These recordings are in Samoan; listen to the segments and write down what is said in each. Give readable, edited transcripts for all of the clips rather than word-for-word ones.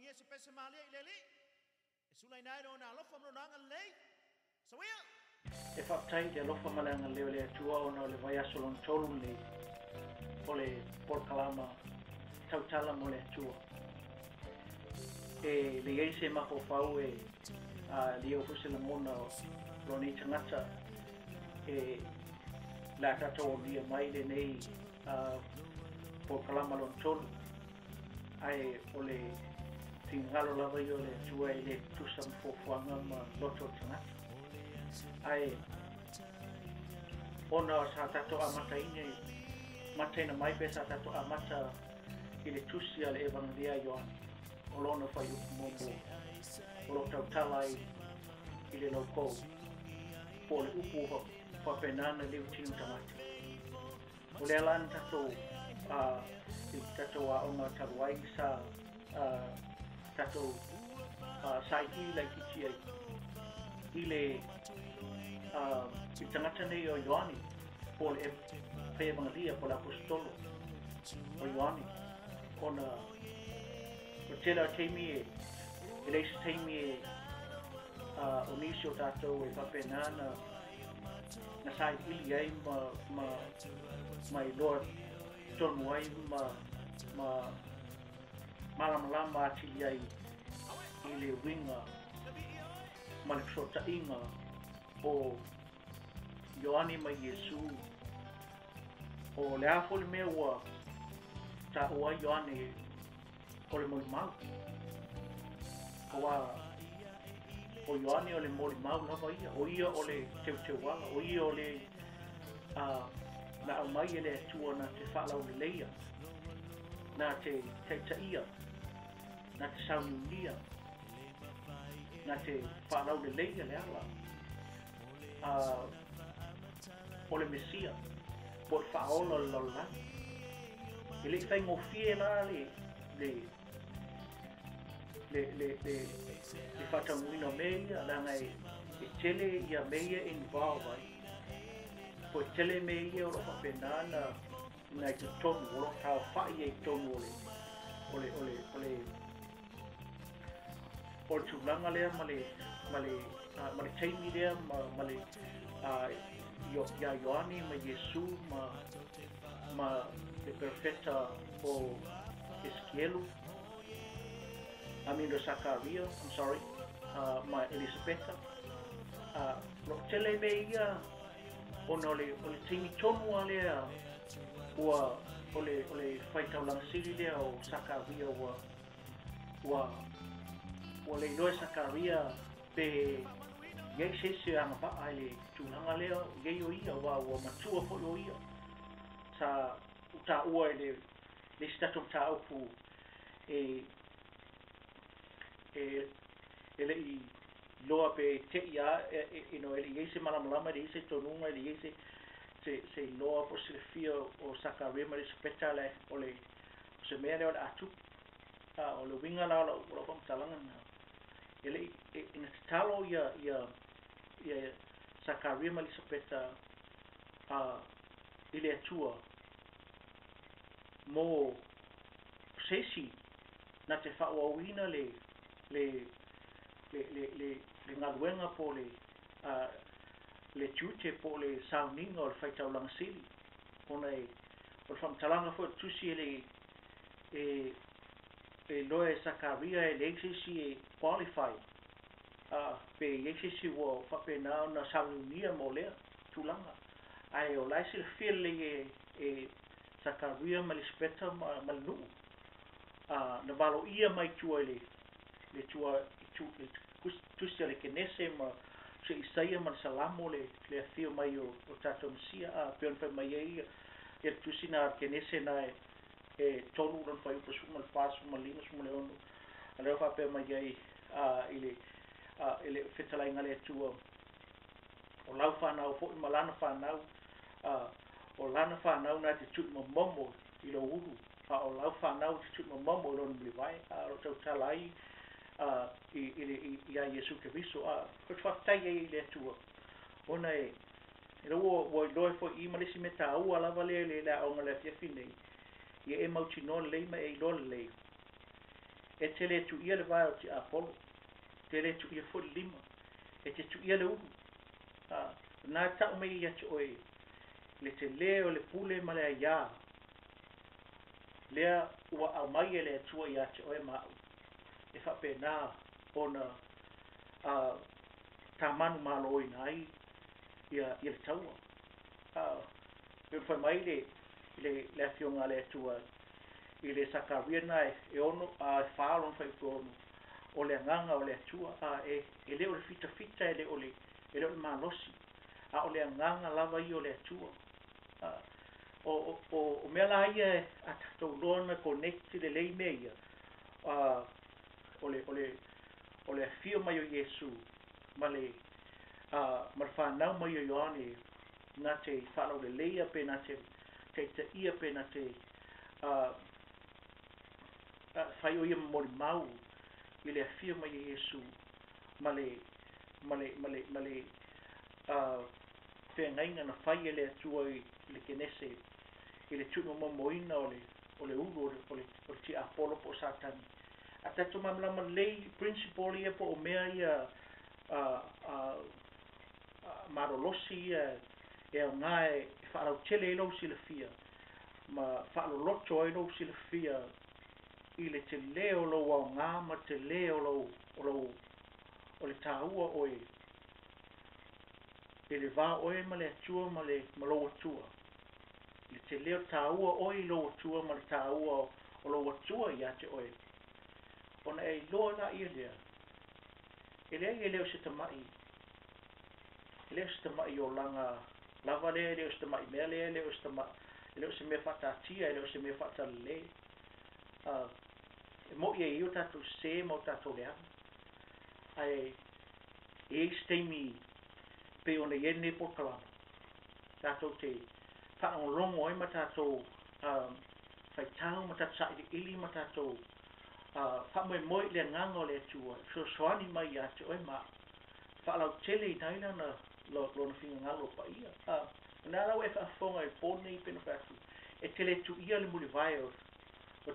Faamanuigia se pese malie i le Alii, e sulaina ai Lona alofa ma Lona agalelei. Soia! E faafetai i le alofa ma le agalelei o le Atua ona o le vaiaso lona tolu lenei o le polokalama Tautala mo le Atua. E leai se mafaufau e liau foi se lagona o lou nei tagata e le a tatou aulia mai lenei polokalama lona tolu. Ae o le finagalo lava ia o le Atua e le tutusa ma fuafuaga ma loto o le tagata. Ae ona sa tatou amataina mataina mai pe sa tatou amata i le tusi a le Evagelia a Ioane o lona fuaiupu muamua o lo o tautala ai i le laukou po o le upu ua faapena ona liutinu tagata. O lea la na tatou i le tatou aoga talu ai sa tatou sailiili laitiiti ai i le i le tagata nei o Ioane po o le Fai Evagelia po o le Aposetolo o Ioane ona o le tele o taimi e leai se taimi e o nisi o tatou e faapena na na sailiili ai ma ma ma iloa tonu ai ma ma malamalama atili ai i le uiga ma le fesootaiga o Ioane ma Iesu. O le a foi le mea ua taua ai Ioane o le molimau, aua o Ioane o le molimau lava ia, o ia o le teuteuala, o ia o le na aumai e le Atua na te faalauleleia, na te taitaia, na te sauniunia, na te faalauleleia le ala o le Mesia po o le faaola o le lalolagi. E le i faigofie la le le le le le le faataunuuina o mea ia, leaga e e tele ia mea ia e involve ai, po e tele mea ia o lo o faapena na na i totonu, o lo o taaofai ai i totonu o le o le o le o le o le tulaga lea ma le ma le ma le taimi lea ma ma le iā Ioane ma Iesu ma ma le perofeta o Esekielu, I mean o Sakaria, I'm sorry, ma Elisapeta. O lo o tele mea ia ona o le o le taimi tonu lava lea ua o le o le faitaulaga sili lea o Sakaria ua ua ua le iloa e Sakaria pe i ai se isi e agavaa i le tulaga lea i ai o ia, aua ua matua foi o ia. Sa taua i le le isi tatou mataupu e e e le i iloa pe te i a you know, e le i ai se malamalama, e le i ai se tonuga, e le i ai se se se iloa po o se silafia o Sakaria ma Elisapeta le o le o se mea lea o le a tupu. O le uiga la o lau o lau faamatalaga lena, e le i e na tatalo ia ia ia Sakaria ma Elisapeta i le Atua mo se isi na te faaauauina le le le le le le galuega po o le le tiute po o le sauniga o le faitaulaga sili ona e o le faamatalaga foi o le tusi e le e e iloa e Sakaria e leai se isi e qualify pe i ai se isi ua faapena ona sauniunia mo lea tulaga ae o la e silafia lelei e e Sakaria ma Elisapeta ma ma le nuu na valoia mai tua i le le tua i tu le tusi a le Kenese ma se Isaia ma le Salamo le le afio mai o o tatou Mesia a pei ona fai mai ai ia le tusi na a le Kenese na e e tolu lona fuaiupu 14, 15, 16 a lea ua faapea mai ai i le i le fetalaiga a le Atua o lau fanau foi ma lana fanau o lana fanau na te tuumamomo i lou ulu a o lau fanau te tuumamomo i lona mulivae a o lo o tautala ai i i le iā Iesu Keriso a ou te faafetai ai i le Atua ona e e lea ua ua iloa foi i i ma le isi mea taua lava lea i le aoga i le afiafi nei ia e mautinoa lelei ma e iloa lelei. E te le tuia le vae o tiapolo, te le tuia foi le lima, e te tuia le ulu. O lena e tau mai ia te oe le telē o le pule ma le aiā lea ua aumai e le Atua ia te oe ma au, e faapena ona tamanumaloina ai ia le taua. E fai mai le afioga a le Atua i le Sakaria lena e 6, 4 lona fuaiupu 6, o le agaga o le Atua, e le o le fitafita, e le o le malosi, a o le agaga lava ia o le Atua. O mea la ia a tatou loa na connect lelei mea ia, o le afio mai o Iesu ma le whanau mai o Ioane, na te whalauleleia pe na te taitaia pe na te whai o ia mori mau i le afio mai o Iesu ma le whengainga na whai e le Atua i le kenese i le tuumamomoina o le ulu o le tiapolo po o Satani. A tatou malamalama lelei principle ia po o mea ia malolosi ia e aoga e faalautele ai lou silafia ma faaloloto ai lou silafia i le telē o lou aoga ma telē o lou o le tāua oe e le vā oe ma le Atua ma lou Atua. Le telē o tāua oe i lou Atua ma le tāua o lou Atua ia te oe. Ona e iloa la ia lea, e leai e le o se tamai, e le o se tamai o laga lava lea, e le o se tamai mea lea, e le o se tamai, e le o se mea faataatia, e le o se mea faatalelē. E mo'i ai o tatou sē ma o tatou leaga. Ae e i ai se taimi pei ona i ai lenei polokalame, tatou te faalogologo ai ma tatou faitau ma tatou sailiili ma tatou faamoemoe i le agaga o le Atua e fesoasoani mai ia te oe ma au, faalautele ina ai lona finagalo paia. O lena la ua e faafofoga i le po lenei pe na fai atu, e te le tuia le mulivae o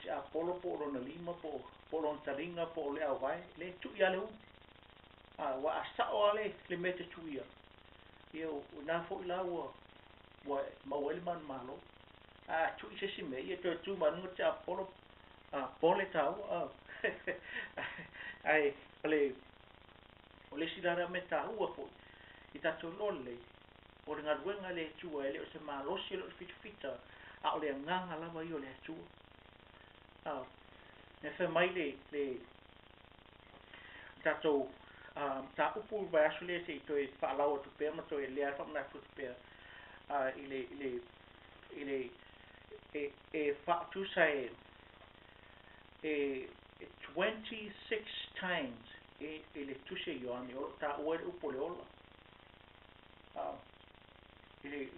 tiapolo po o lona lima po o lona taliga po o le auvae, le tui a le ulu. Ua a sao a le mea te tuia, ia o ina foi la ua maua ai le manumalo. A tui se isi mea, ia toe tu mai luga tiapolo pole tāua. Ae o le isi la mea tāua foi i tatou iloa lelei, o le galuega a le Atua e le o se malosi, e le o le fitafita, a o le agaga lava ia o le Atua. E fai mai le tatou mataupu i vaiaso lea se i toe faalau atu pea ma toe lea faamanatu atu pea i le e faatusa e 26 times e le tusi a Ioane o lo o taua ai le upu o le ola. I le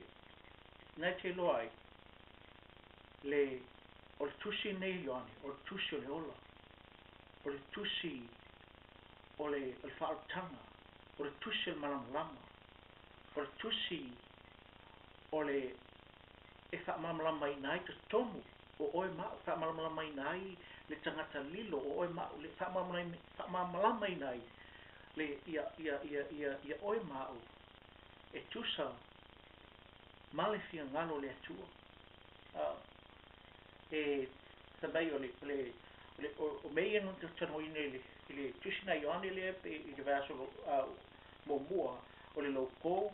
nai te iloa ai le o le tusi nei Ioane, o le tusi o le ola, o le tusi o le faaolataga, o le tusi o le malamalama, o le tusi o le e faamalamalamaina ai totonu o oe ma au, faamalamalamaina ai le tagata lilo o oe ma au, le faamalamalamaina ai le ia oe ma au e tusa ma le finagalo o le Atua. E fai mai o o mea ia na talanoaina i le tusi na Ioane lea pe i le vaiaso muamua, o le loko,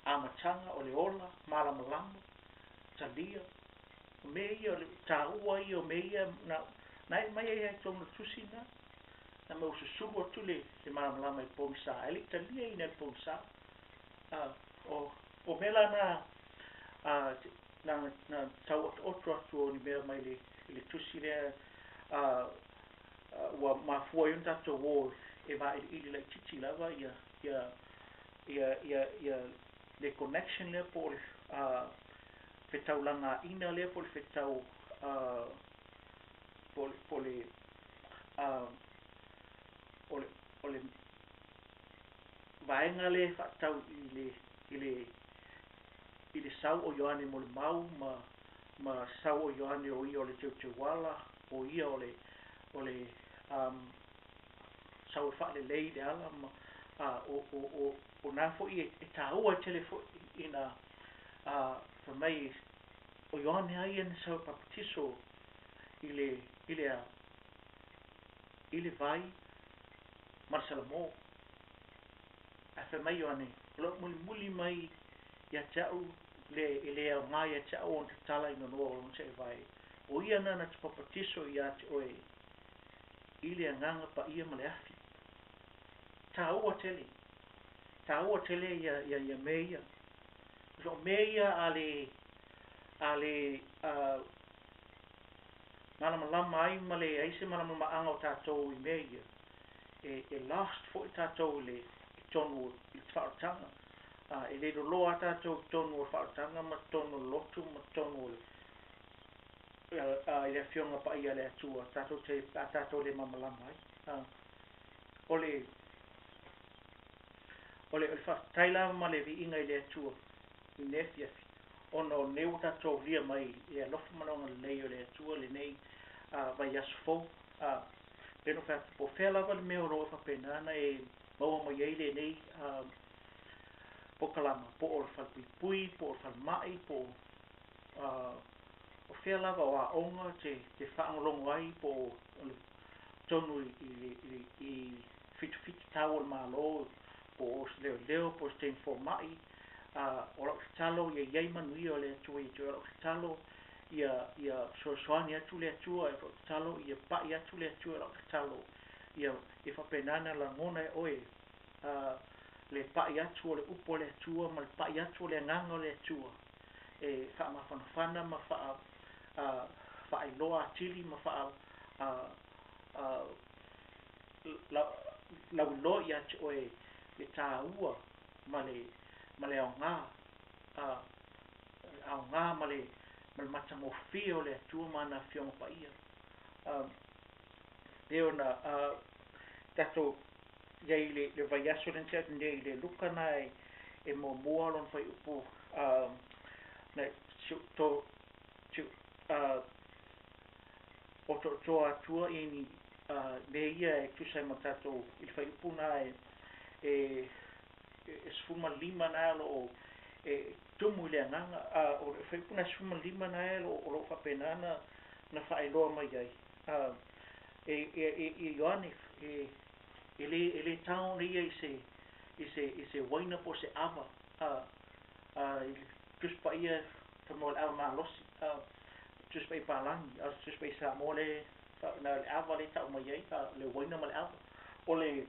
amataga, o le ola, malamalama, talia. O mea ia, o le tāua ia, o mea ia, na e mai ai ai tonu le tusi na, na mai ususulu atu le malamalama i pogisa, e le i talia ina le pogisa. O mea la na tau otooto atu o ni mea mai le tusi lea, ua mafua ai ona tatou o e vailiili laitiiti lava ia le connection lea po o le fetaulagaina lea po o le fetau po o le vaega lea faatau i le sau o Ioane Molimau ma sau o Ioane o ia o le teuteuala, o ia o le o le sau e faalelei i le ala ma o o o o na foi e taua tele foi ina fai mai o Ioane lava ia na sau e papatiso i le i le a i le vai ma le salamo. Ae fai mai Ioane, o lo o mulimuli mai ia te au le e le aoga ia te au ona tatala i nonoa o lona seevae. O ia na na te papatiso ia te oe i le Agaga Paia ma le afi. Taua tele. Taua tele ia ia ia mea ia. O mea ia a le a le malamalama ai ma le ai se malamalamaaga o tatou i mea ia, e, e lost foi tatou i le i totonu i le faaolataga. E le loloa tatou i totonu o le faaolataga ma totonu o le lotu ma totonu o le i le Afioga Paia a le Atua, tatou te a tatou le malamalama ai. O le o le o le faafetai lava ma le viiga i le Atua i lenei afiafi, ona o lenei ua tatou aulia mai i le alofa ma le agalelei o le Atua lenei vaiaso fou. Pei ona ou fai atu, po o fea lava le mea o lo o faapena ona e maua mai ai lenei polokalama, po o le falepuipui, po o le falemai, po o o fea lava o aoga te, te faalogologo ai, po o le tonu i, i, i, i fitufiti tau o le Malo, po o se leoleo, po o se teine fomai, o lau tatalo ia i ai manuia o le Atua ia te oe. O lau tatalo ia, ia fesoasoani atu le Atua, o lau tatalo ia pai atu le Atua, o lau tatalo ia, ia faapena ona lagona e oe le pai atu o le upu a le Atua ma le pai atu o le agaga o le Atua e faamafanafana ma faa, faailoa atili ma faa lauiloa ia te oe le taua ma le ma le aoga aoga ma le ma le matagofie o le Atua ma ana Afioga Paia. Pei ona tatou i ai i le, le vaiaso lea na tea atu nei i le Luka na e, e muamua lona fuaiupu na to, to, otootoa atua i ni mea ia e tusa ai ma tatou i le fuaiupu na e e e 15 na o lo o e tumu i le agaga o le fuaiupu na 15 na e o lo o faapena na na faailoa mai ai e e e e Ioane e e le e le tago nei ia i se i se i se uaina po o se ava i le Tusi Paia fai mai o le ava malosi Tusi Paia Palagi a o se Tusi Paia Samoa le na le ava le tau mai ai le uaina ma le ava o le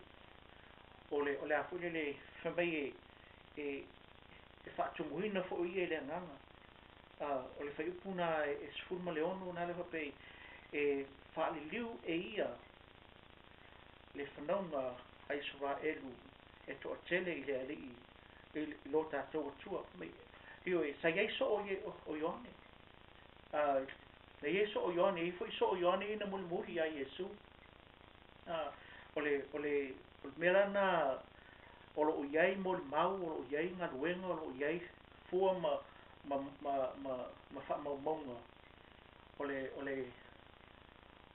o le o le a foi le fai mai e e e faatumuina foi ia i le agaga o le fuaiupu na e 16 na le faapea e faaliliu e ia le fanauga a Isaraelu e toatele i le Alii i lo tatou Atua. Ioe, sa i ai soo o Ioane. Na i ai soo o Ioane, e i ai foi soo o Ioane ia na mulimuli ia Iesu. O le, o le, o le mea lena o lo o i ai molimau, o lo o i ai galuega, o lo o i ai fua ma, ma, ma, ma, ma faamaumauga o le, o le,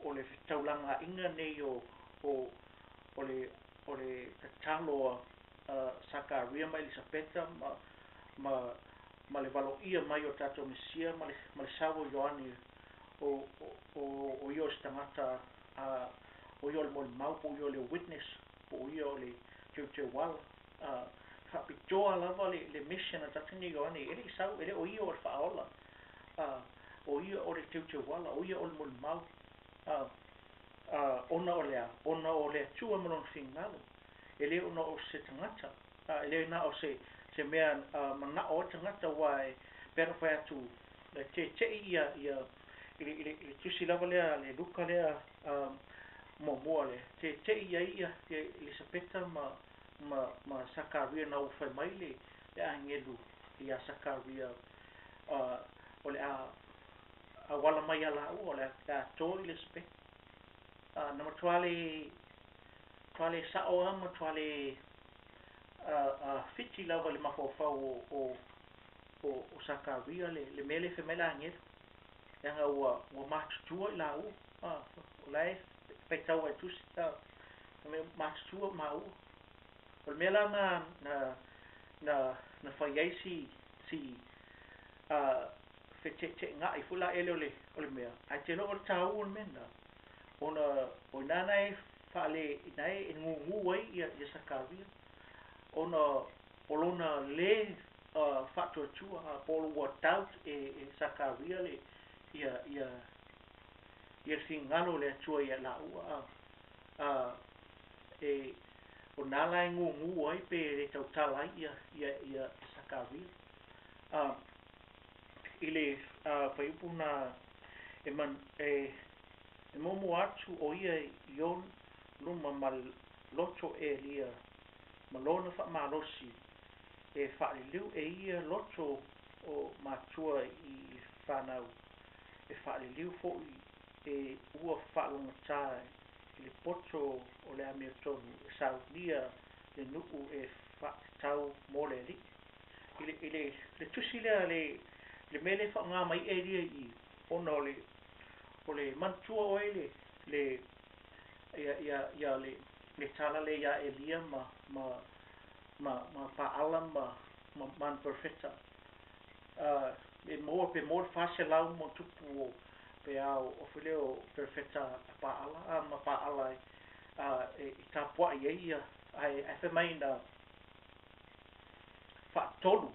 o le fetaulagaiga nei o, o, o le, o le tatalo a Sakaria ma Elisapeta ma, ma, ma le valoia mai o tatou Mesia ma le, ma le sau o Ioane o, o, o ia o se tagata o ia o le molimau po o ia o le witness po o ia o le teuteuala faapitoa lava le, le mission a tagata nei Ioane e le i sau e le o ia o le faaola o ia o le teuteuala o ia o le molimau ona o le a ona o le Atua ma lona finagalo e le ona o se tagata e le na o se se mea manao ai tagata aua e pei ona fai atu e tete'i ia ia i le, i le, i le tusi lava lea le Luka lea muamua lea tete'i ai ia Elisapeta ma ma ma Sakaria na ua fai mai le le agelu ia Sakaria o le a auala mai ia laua o le a to Elisapeta na matua le matua le sa'o lava matua le fiti lava i le mafaufau o o o, o Sakaria le, le mea lea fai mai le agelu leaga ua ua matutua i laua o la e Faitau ai tusi me matutua maua. O le mea la na fai ai si feteeteegai foi la ele o le mea, ae te loo o le tāua o le mea na, ona o ina na e faale ina e gugu ai ia Sakaria, ona o lona le faatuatua po o ua doubt e Sakaria le ia ia le finagalo o le Atua ia laua e o nā la e gugu ai pe le tautala ai ia Sakaria. I le fuaiupu na e man e muamua atu o ia i ona luma ma loto Elia ma lona faamalosi e faaliliu e ia loto o matua i le fanau e faaliliu foi e ua faalogogata i le poto o le amiotonu e saunia le nuu e faatatau mo le Alii. I le tusi lea le mea le faaaoga mai Elia i ona o le manatua oe le ia le tala le ia Elia ma Paala ma profeta e maua pe mo le 400 ma tupu o pe ao o fele o profeta a Paala ma Paala e tapuai ai ia ae fai mai na faatolu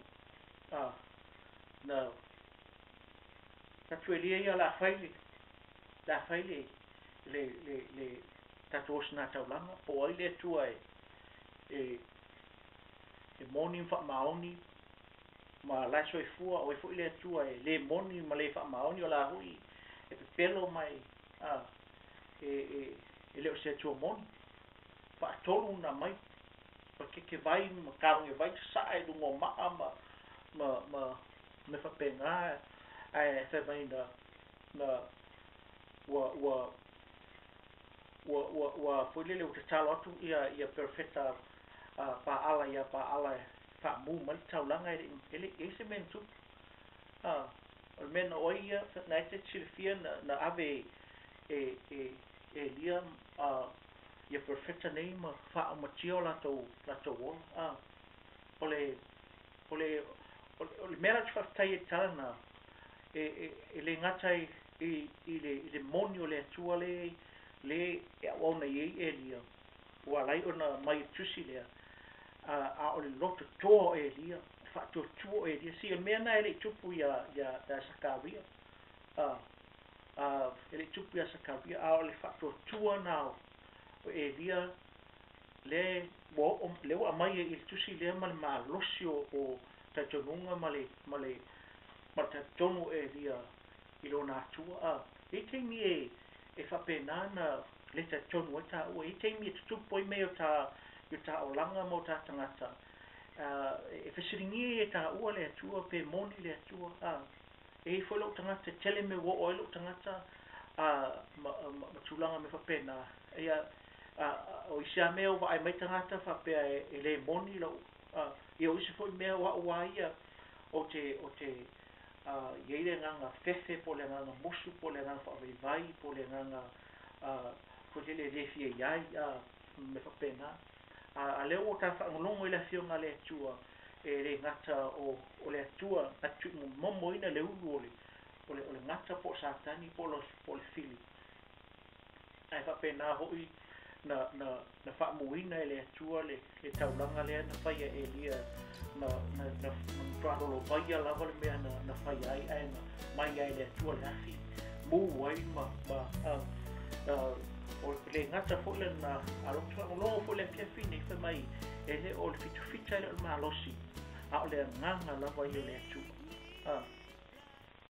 na tatu Elia ia la fai le tatou osina taulaga po ai le Atua e moni ma faamaoni ma lae soifua o ai foi le Atua e le moni ma le faamaoni o la hui e pepelo mai e le o se Atua moni. Faatolu na mai pakeke vai ma kaoge vai sasaa i luga o maa ma me faapena ae fai mai na ua foi lele ua tatalo atu ia profeta Paala ia Paala faamu mai le taulaga e le i ai se mea na tupu. O le mea na oi ia na e te silafia na ave e Elia ia profeta nei ma faaumatia o latou ola. O le mea la te faafetai e tala na e le gata i le moni o le Atua le e auauna i ai Elia ua alai ona mai i tusi lea a o le loto toa o Elia faatuatua o Elia si o le mea na e le i tupu ia Sakaria e le i tupu ia Sakaria a o le faatuatua na o Elia le ua aumai i le tusi lea ma le malosi o talitonuga ma le talitonu o Elia i lona Atua. E i taimi e faapena na le talitonu ai taua, e i taimi e tutupu ai mea o ta olaga ma o ta tagata e fesiligia e taua le Atua pe moni le Atua. E i foi lou tagata tele me ua oo ai lou tagata ma tulaga me faapena ia o isi a mea o vaai mai tagata faapea e le moni lou ia o isi foi mea o au a ia o te i ai le agaga fefe po o le agaga musu po o le agaga faavaivai po o le agaga foi lele le fia i ai me faapena. A lea ua ta faalogologo i le afioga a le Atua e le gata o le Atua na tuumomoina le ulu o le gata po o Satani po o le fili ae faapena hoi na faamuina e le Atua le taulaga lea na faia e Elia na matuā lava le mea na faia ai ae na mai ai le Atua le afi mu ai ma o le gata foi le na alofa faalogologo foi le afiafi nei fai mai e le o le fitafita e le o le malosi a o le agaga lava ia o le Atua.